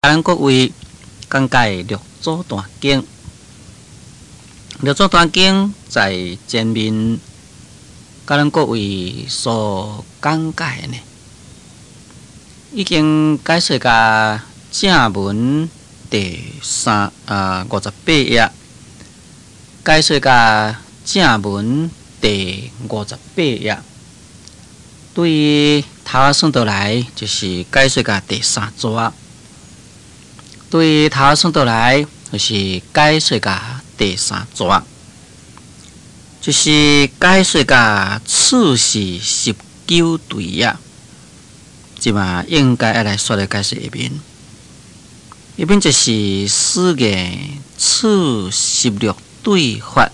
咱各位講解六祖壇經，六祖壇經在前面，佮咱各位所講解的呢，已經解說甲正文第三啊五十八頁，解說甲正文第五十八頁，對頭仔算倒來就是解說甲第三逝。對頭仔算倒來，就是解說甲第三逝，就是解說甲次序十九對啊。這馬應該愛來煞來解說下面，下面就是四言次十六對法，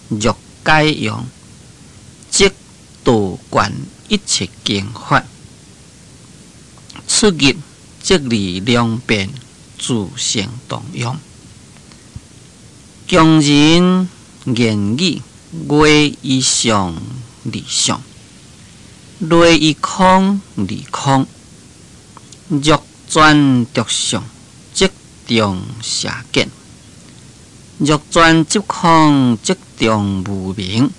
若解用，則道貫一切經法，出入則離兩邊。自性動用，強人言語，外以相而相，內以空而空。若轉著相，則中邪見；若轉執空，則中無明。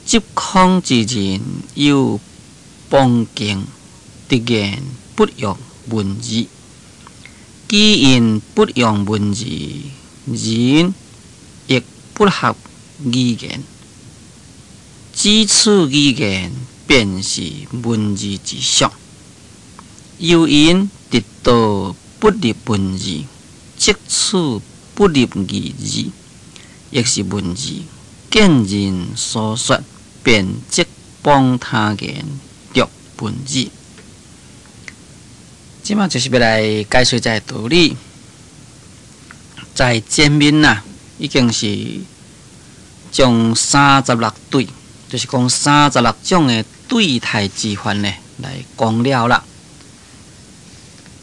執空之人有謗經，直言不用文字。既因不用文字，人亦不合語言。只此語言，便是文字之相。又因得道不入文字，則此不入義字，亦是文字。見人所說，便即謗他言，著文字。這馬就是欲來解說這个道理，在前面啊，已經是將三十六對，就是講三十六種的對待之法呢，來講了啦。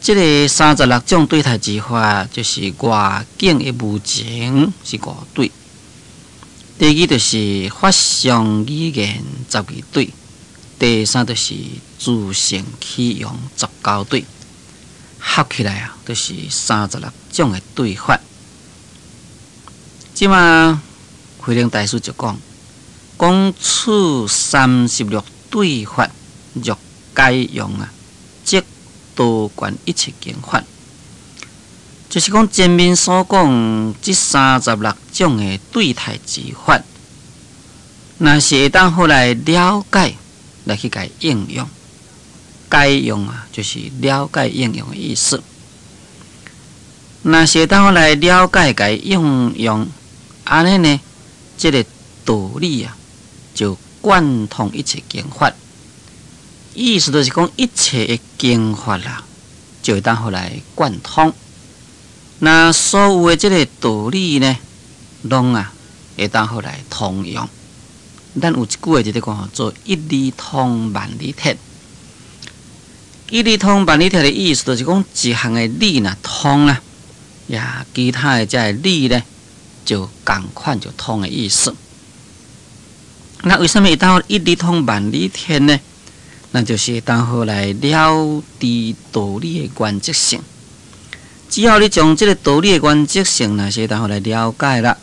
這个三十六種對待之法，就是外境的無情是五對，第二就是法相語言十二對，第三就是自性起用十九對。合起來啊，就是三十六種的對法。這馬慧能大師就講，講此三十六對法若解用啊，則道貫一切經法。就是講前面所講這三十六種的對待之法，若是會當好來了解，來去共應用。解用啊，就是了解應用的意思。若是會當來了解共應用，按呢呢，這个道理啊，就貫通一切經法。意思就是講，一切的經法啦，就會當好來貫通。那所有的這个道理呢，攏啊會當好來通用。咱有一句話就咧講做一理通萬理鐵。一理通萬理鐵的意思，就是講一項的理若通啦，呀，其他的這个理呢，就仝款就通的意思。那為啥物會當一理通萬理鐵呢？那就是會當好來了知道理的原則性。只要你將這个道理的原則性，若是會當好來了解啦，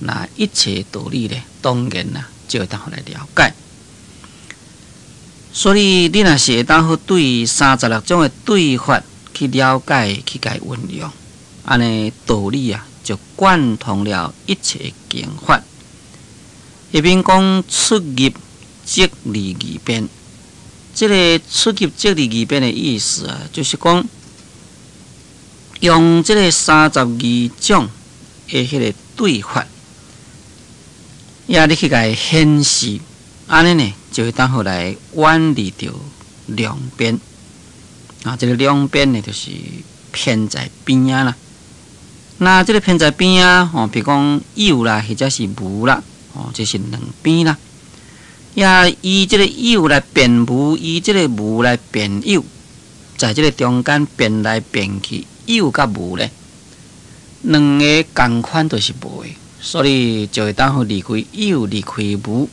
那一切道理呢，當然啦，就會當好來了解。所以，你若是會當好對三十六種的對法去了解、去共運用，按呢道理啊，就貫通了一切經法。下面講出入則離二邊，這个出入則離二邊的意思啊，就是講用這个三十二種的彼个對法，也你去共顯示。按呢呢，就會當好來遠離著兩邊啊！這个兩邊呢，就是偏在邊仔啦。那這个偏在邊仔吼，比如講有啦，或者是無啦，哦，這是兩邊啦。也以這个有來變無，以這个無來變有，在這个中間變來變去，有佮無咧，兩个仝款都是無的，所以就會當好離開有，離開無。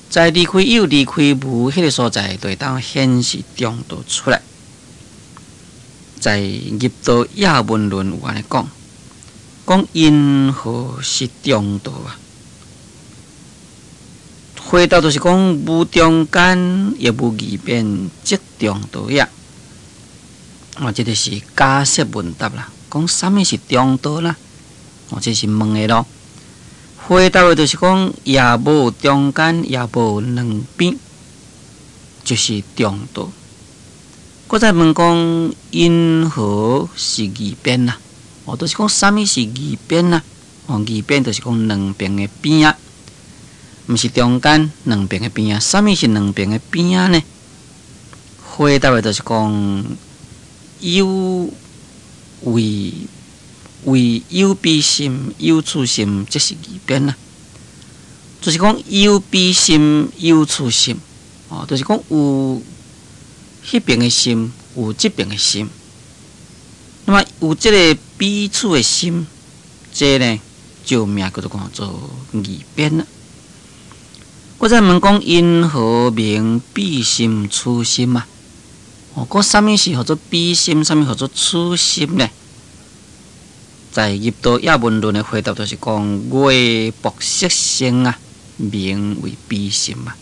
在離開有、離開無彼个所在，就會當顯示中道出來。在入道也文論有按呢講，講云何是中道啊？回答就是講無中間，亦無二邊，即中道也。哦，這就是假設問答啦。講啥物是中道啦？哦，這是問的咯。回答的就是講，也無中間，也無兩邊，就是中道。閣再問講，云何是二邊啦？哦，就是講啥物是二邊啦？哦，二邊就是講兩邊的邊仔，毋是中間兩邊的邊仔。啥物是兩邊的邊仔呢？回答的就是講，有為為有彼心，有此心，即是二邊啦。就是講有彼心，有此心，哦，就是講有彼邊的心，有這邊的心。那麼有這个彼此的心，這呢就名叫做講做二邊啦。閣再問講，云何名彼心此心啊？哦，閣啥物是號做彼心，啥物號做此心呢？在入道也文論的回答就是講，外縛色性啊，名為彼心啊；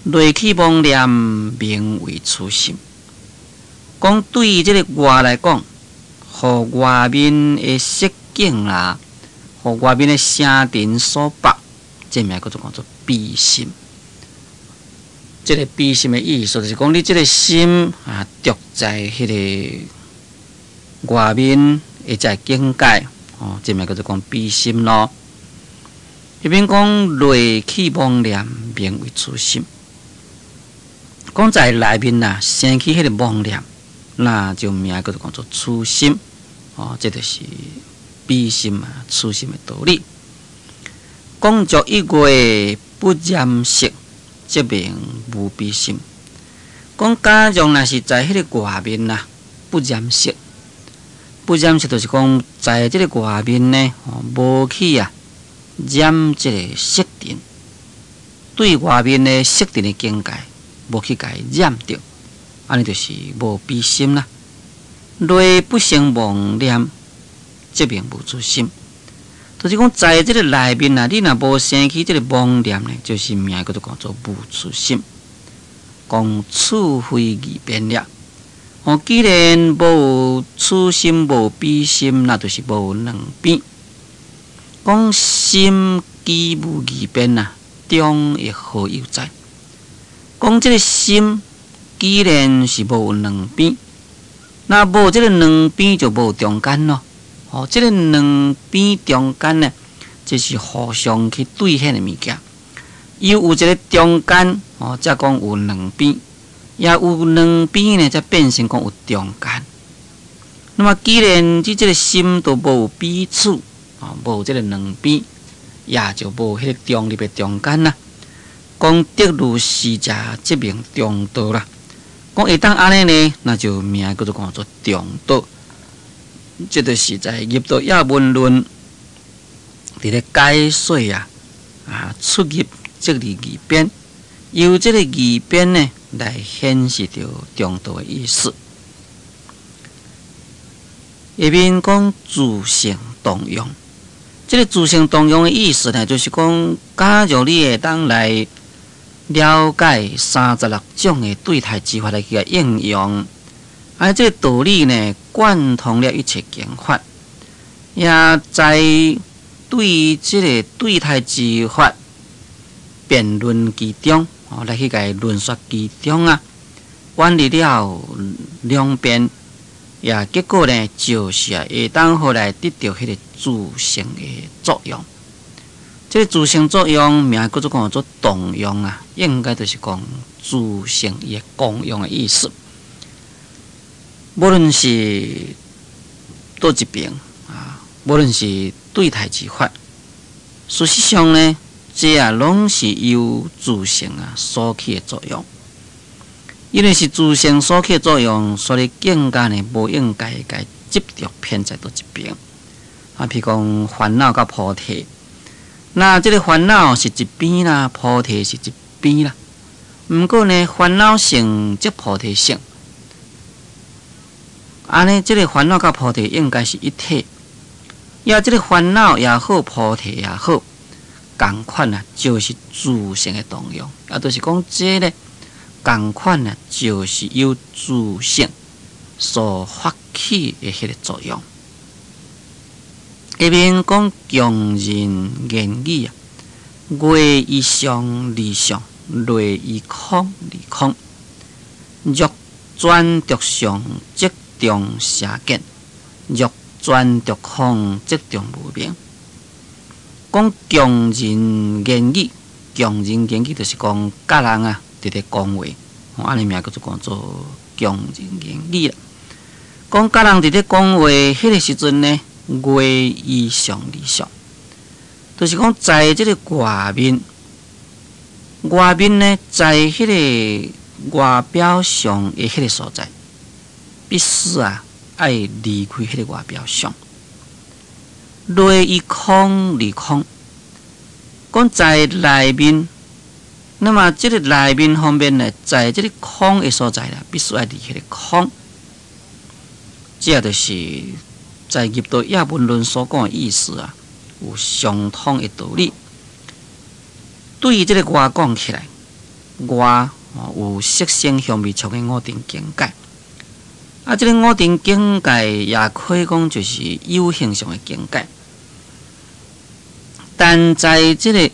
內起妄念，名為此心。講對這个外來講，予外面的色境啦，予外面的聲塵所縛，這名叫做講做彼心。這个彼心的意思就是講，你這个心啊，著在彼个外面的這个境界，哦，這名叫做講彼心咯。彼邊講內起妄念，名為此心。講在內面啊，生起彼个妄念，那就名叫做講做此心。哦，這就是彼心啊，此心的道理。講著一月不染色，則名無彼心。講假如若是在彼个外面啊，不染色，不染色就是講在這个外面呢，無去啊染這个色塵，對外面的色塵的境界，無去共伊染著，按呢就是無彼心啦。內不生妄念，則名無此心。就是講，在這个內面啊，你若無生起這个妄念呢，就是名叫做講做無此心。講此非二邊了。哦，既然無此心，無彼心，那就是無兩邊。講心既無二邊啊，中亦何有在？講這个心既然是無兩邊，那無這个兩邊就無中間咯。哦，這个兩邊中間呢，這是互相去對現的物件。又有一个中間，哦，才講有兩邊；也有兩邊呢，才變成講有中間。那麼，既然這這个心都無彼此，哦，無這个兩邊，也就無彼个中立的中間啦。講得如是者，則名中道啦。講會當按呢呢，那就名叫做講做中道。這就是在入道也文論佇咧解說啊，啊出入即離二邊，由這个二邊呢來顯示著中道的意思。下面講自性動用，這个自性動用的意思呢，就是講，假如你會當來了解36種的對待之法來去應用。啊，這个道理呢，貫通了一切經法，也在對這个對待之法辯論其中，哦，來去共伊論說其中啊，遠離了兩邊，也結果呢，就是啊，會當予來得著彼个自性的作用。這个自性作用名叫做講做動用啊，應該就是講自性伊的功用的意思。無論是佗一邊啊，無論是對待之法，事實上呢，這啊攏是由自性啊所起的作用。因為是自性所起的作用，所以更加呢無應該共執著偏在佗一邊。啊，譬如講煩惱佮菩提，那這个煩惱是一邊啦，菩提是一邊啦。毋過呢，煩惱性即菩提性。按呢，這个煩惱佮菩提應該是一體。抑這个煩惱也好，菩提也好，仝款啊，就是自性的動用。也就是講，這个仝款啊，就是由自性所發起的彼个作用。下面講強人言語啊，外依相而相，內依空而空。若專著相，則中邪見；若專著空，則中無明。講強人言語，強人言語就是講佮人啊，佇咧講話，按呢名叫做講做強人言語啦。講佮人佇咧講話，彼个時陣呢，外依相而相，就是講在這个外面，外面呢，在彼个外表相的彼个所在，必須啊愛離開彼個外表相。內依空而空，講在內面，那麼這个內面方面呢，在這个空的所在啦，必須愛離彼個空。這就是在入道葉問論所講的意思啊，有相通的道理。對於這个外講起來，外有色聲香味觸的五蘊境界。啊，這个五蘊境界也可以講就是有形上的境界。但在這个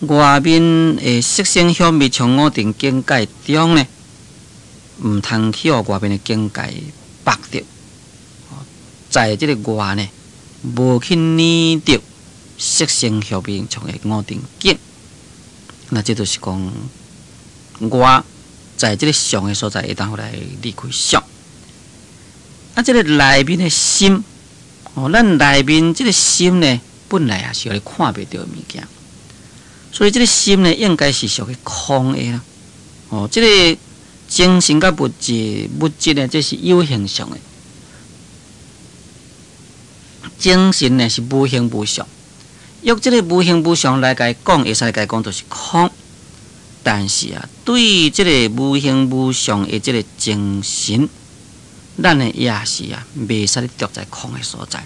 外面的色聲香味觸五蘊境界中呢，毋通去予外面的境界縛著。在這个外呢，無去黏著色聲香味觸的五蘊境，那這就是講外在這个相的所在，會當來離開相。啊，這个內面的心，哦，咱內面這个心呢，本來也是予你看袂著的物件，所以這个心呢，應該是屬於空的啦。哦，這个精神佮物質，物質呢，這是有形相的；精神呢是無形無相。用這个無形無相來共伊講，會使共伊講就是空。但是啊，對這个無形無相的這个精神，咱呢也是啊，袂使著在空的所在，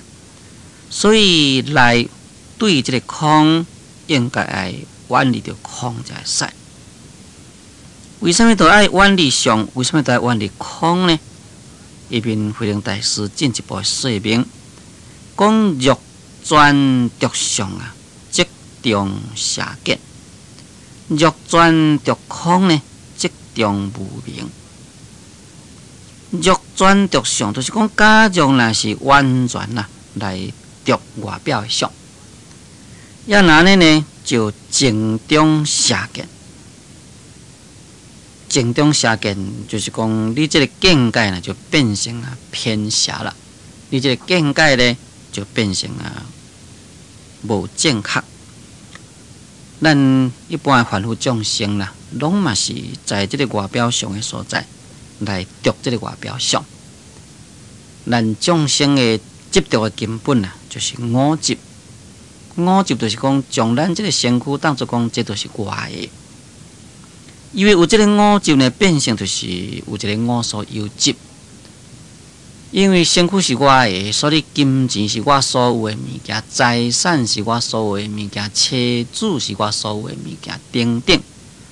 所以來對這个空，應該愛遠離著空才會使。為啥物都愛遠離相？為啥物都愛遠離空呢？下面慧能大師進一步的說明，講若專著相啊，則中邪見；若專著空呢，則中無明。若專著相，就是講，假如若是完全啊來著外表的相，抑那按呢呢，就淨中邪見。淨中邪見，就是講你這个見解呢，就變成啊偏邪啦。你這个見解呢，就變成啊無正確。咱一般的凡夫眾生啦，攏嘛是在這个外表相的所在來著這个外表相。咱眾生的執著的根本啊，就是我執。我執就是講，將咱這个身軀當作講，這就是我的。因為有這个我執呢，變成就是有一个我所有執。因為身軀是我的，所以金錢是我所有的物件，財產是我所有的物件，妻子是我所有的物件，等等，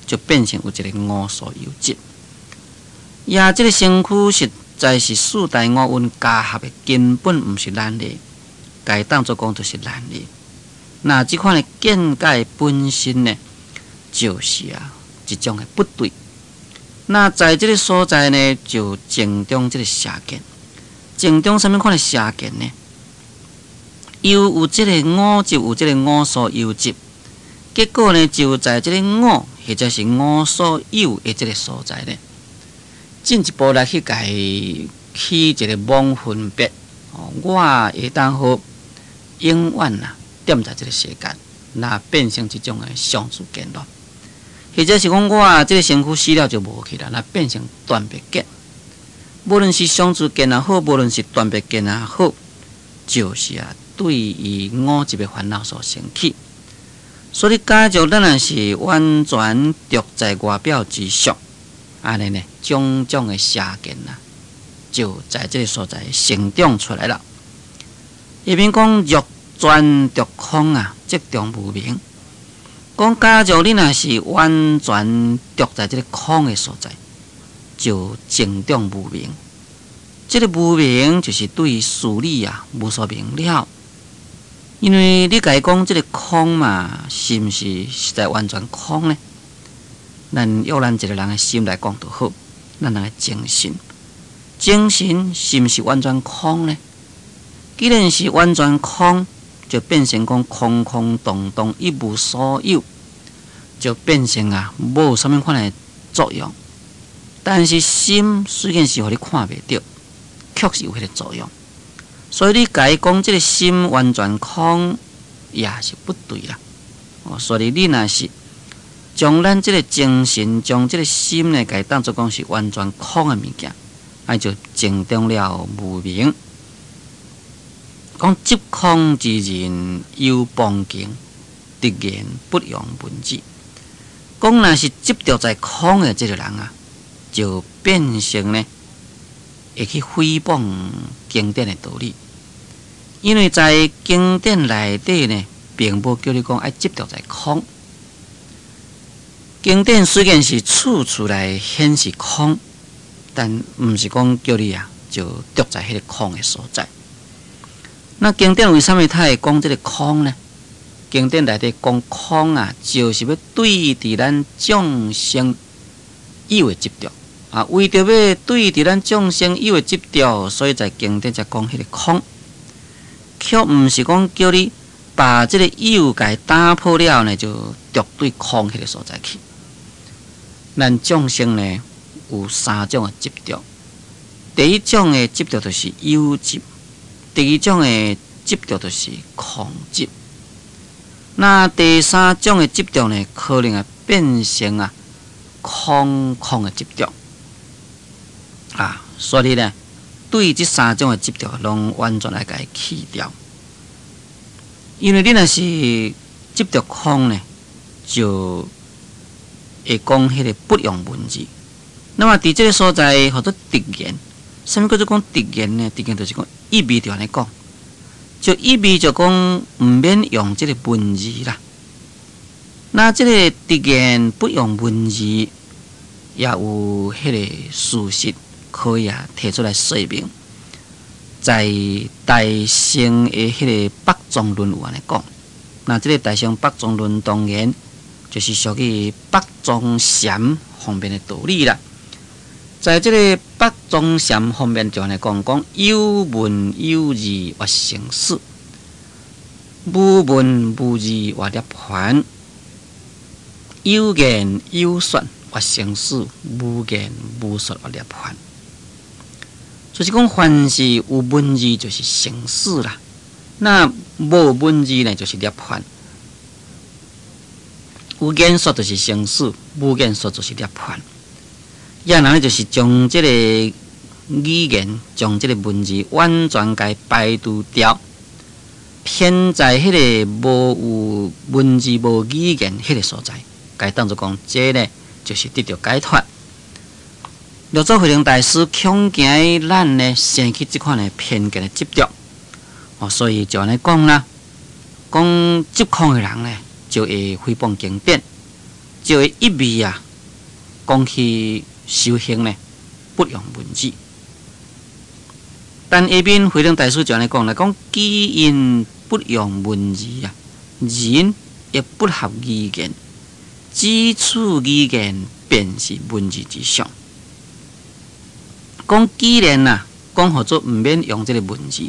就變成有一个我所有執。也這个身軀實在是四大五蘊加合的，根本毋是咱的，共伊當作講就是咱的。那這款的見解本身呢，就是啊一種的不對。那在這个所在呢，就淨中這个邪見。淨中啥物款的邪見呢？又有這个我執，有這个我所有執，結果呢，就在這个我或者是我所有的這个所在呢，進一步來去共伊起一个妄分別，哦，我會當好永遠啊踮在這个世間，那變成這種的相續見咯，或者是講我這个身軀死了就無去啦，那變成斷滅見。無論是相續見也好，無論是斷滅見也好，就是啊，對於我執的煩惱所生起。所以，假如咱若是完全著在外表之上，按呢呢，種種的邪見啊，就在這個所在成長出來啦。下面講若全著空啊，則中無明。講假如你若是完全著在這個空的所在，就證中無明。這個無明就是對事理啊無所明了。因為你共伊講這個空嘛，是毋是實在完全空呢？咱用咱一個人的心來講就好，咱人的精神，精神是毋是完全空呢？既然是完全空，就變成講空空洞洞，一無所有，就變成啊無啥物款的作用。但是心雖然是予你看袂著，卻是有彼個作用。所以你共伊講這個心完全空，也是不對啦。哦，所以你若是將咱這個精神，將這個心呢，共伊當做講是完全空的物件，按呢就證中了無明。講執空之人有謗經，直言不用文字。講若是執著在空的這個人啊，就變成呢會去誹謗經典的道理。因為在經典內底呢，並無叫你講愛執著在空。經典雖然是處處來顯示空，但毋是講叫你啊就著在彼個空的所在。那經典為啥物他會講這個空呢？經典內底講空啊，就是欲對治咱眾生有的執著啊，為著欲對治咱眾生有的執著，所以在經典才講彼個空，卻毋是講叫你把這個有共打破了呢，就著對空彼個所在去。咱眾生呢有三種的執著，第一種的執著就是有執。第二種的執著就是空執，那第三種的執著呢，可能會變成啊空空的執著啊，所以呢，對這三種的執著，攏完全愛共伊去掉。因為你若是執著空呢，就會講彼個不用文字。那麼佇這個所在，號做直言。啥物叫做講直言呢？直言就是講一味就按呢講，就一味就講毋免用這個文字啦。那這個直言不用文字，也有彼個事實可以啊提出來說明。在大乘的彼個北宗論有按呢講，那這個大乘北宗論當然就是屬於北宗禪方面的道理啦。在這個北宗禪方面就按呢講，講有文有字曰生死，無文無字曰涅槃。有言有說曰生死，無言無說曰涅槃。就是講，凡是有文字就是生死啦，那無文字呢就是涅槃。有言說就是生死，無言說就是涅槃。也然後就是將這個語言，將這個文字完全共排除掉，偏在彼個無有文字、無語言彼個所在，共伊當做講，這呢就是得著解脫。六祖慧能大師恐驚咱呢生起這款的偏見的執著，哦，所以就按呢講啦，講執空的人呢，就會誹謗經典，就會一味啊講去修行呢，不用文字。但下面慧能大師就按呢講啦，講既因不用文字啊，人亦不合語言，只此語言便是文字之相。講既然啊，講號做毋免用這個文字，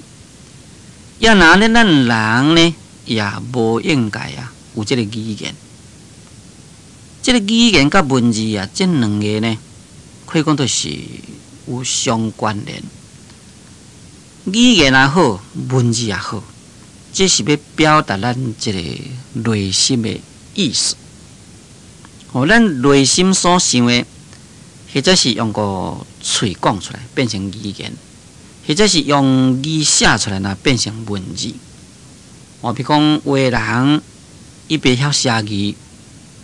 也若呢，咱人呢也無應該啊有這個語言。這個語言佮文字啊，這兩个呢，可以講都是有相關聯。語言也好，文字也好，這是欲表達咱這个內心的意思。哦，咱內心所想的，或者是用個喙講出來變成語言，或者是用字寫出來，若變成文字。哦，比如講有的人伊袂曉寫字，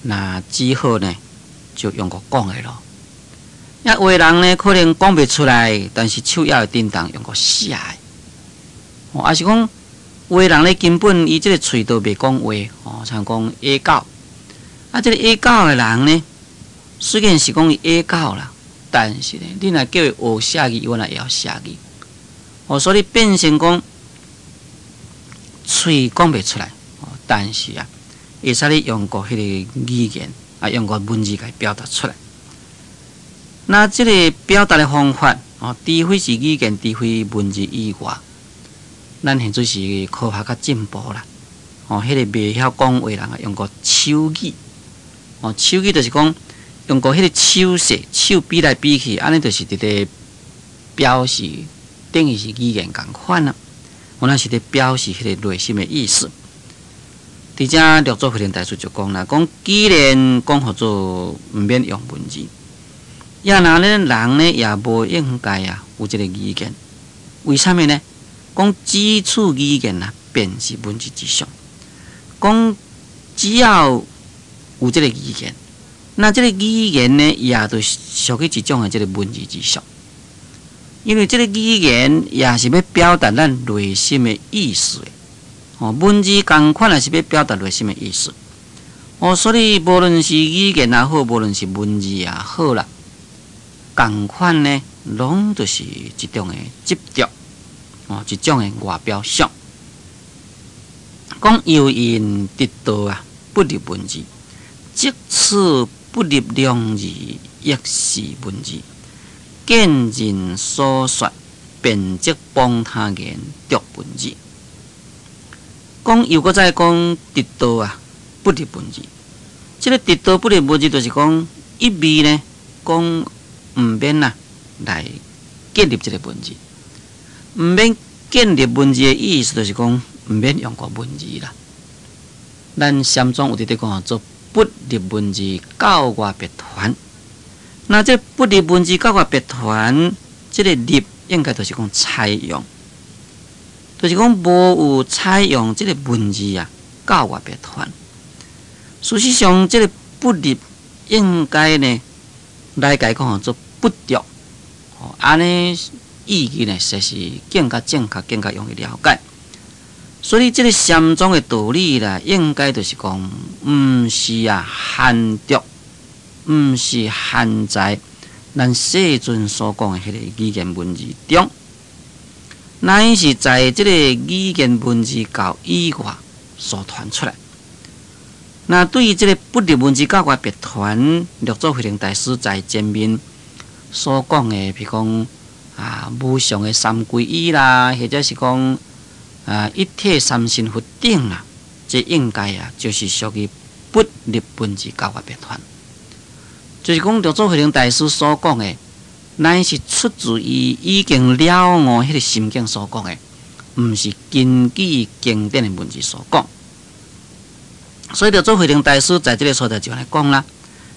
那只好呢就用個講的囉。啊，有的人呢，可能講袂出來，但是手也會振動，用個寫的。哦，抑是講有的人咧，根本伊這个喙都袂講話，哦，像講啞狗。啊，這个啞狗的人呢，雖然是講伊啞狗啦，但是呢，你若叫伊學寫字，伊原來會曉寫字。哦，所以變成講喙講袂出來，哦，但是啊，會使你用過彼个語言，啊，用個文字共伊表達出來。那這个表達的方法，哦，除非是語言，除非文字以外，咱現在是科學較進步啦。哦，彼个袂曉講話人啊，用個手語。哦，手語就是講用個彼个手勢，手比來比去，按呢就是佇咧表示，等於是語言仝款啊。我那是佇表示彼个內心的意思。佇遮六祖慧能大師就講啦，講既然講號做毋免用文字。也若咱人呢，也無應該啊，有這个語言。為啥物呢？講只此語言啊，便是文字之相。講只要有這个語言，那這个語言呢，也就屬於一種的這个文字之相。因為這个語言也是欲表達咱內心的意思的。哦，文字仝款也是欲表達內心的意思。哦，所以無論是語言也好，無論是文字也好啦。仝款呢，攏就是一種的執著，哦，一種的外表相。講又因得道啊，不立文字，即此不立兩字，亦是文字。見人所說，便即幫他言著文字。講又閣再講得道啊，不立文字。這个得道不立文字，就是講一味呢，講毋免啊，來建立這个文字，毋免建立文字的意思，就是講毋免用過文字啦。咱禪宗有佇咧講做不立文字，教外別傳。那這不立文字，教外別傳，這个立應該就是講採用，就是講無有採用這个文字啊，教外別傳。事實上，這个不立應該呢，來共講做不著，哦，按呢意義呢，實是更加正確、更加容易了解。所以，這个禪宗的道理啦，應該就是講，毋是啊，限著，毋是限在咱世尊所講的彼个語言文字中，乃是在這个語言文字教以外所傳出來。那對於這个不立文字教外別傳，六祖慧能大師在前面所講的，譬如講啊無上的三歸依啦，或者是講啊一體三身佛頂啦，這應該啊就是屬於不立文字教外別傳。就是講六祖慧能大師所講的，乃是出自伊已經了悟彼个心境所講的，毋是根據經典的文字所講。所以，六祖慧能大師在這个所在就按呢講啦，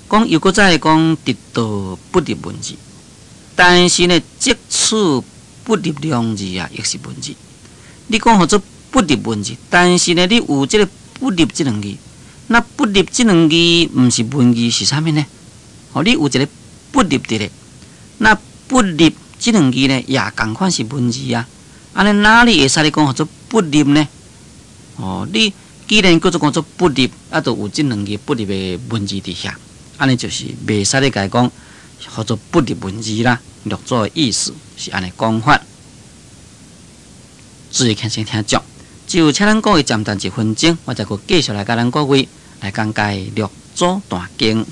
講又閣再講得道不立文字，但是呢，即此不立兩字啊，亦是文字。你講號做不立文字，但是呢，你有這个不立這兩字，那不立這兩字毋是文字是啥物呢？哦，你有一个不立佇咧，那不立這兩字呢，也仝款是文字啊。按呢哪裡會使你講號做不立呢？哦，你既然叫做講做不立，啊，就有這兩字不立的文字佇遐，按呢就是袂使你共伊講號做不立文字啦。六祖的意思是按呢講法。注意聽先聽講，就請咱各位暫停一分鐘，我再閣繼續來共咱各位來講解六祖壇經。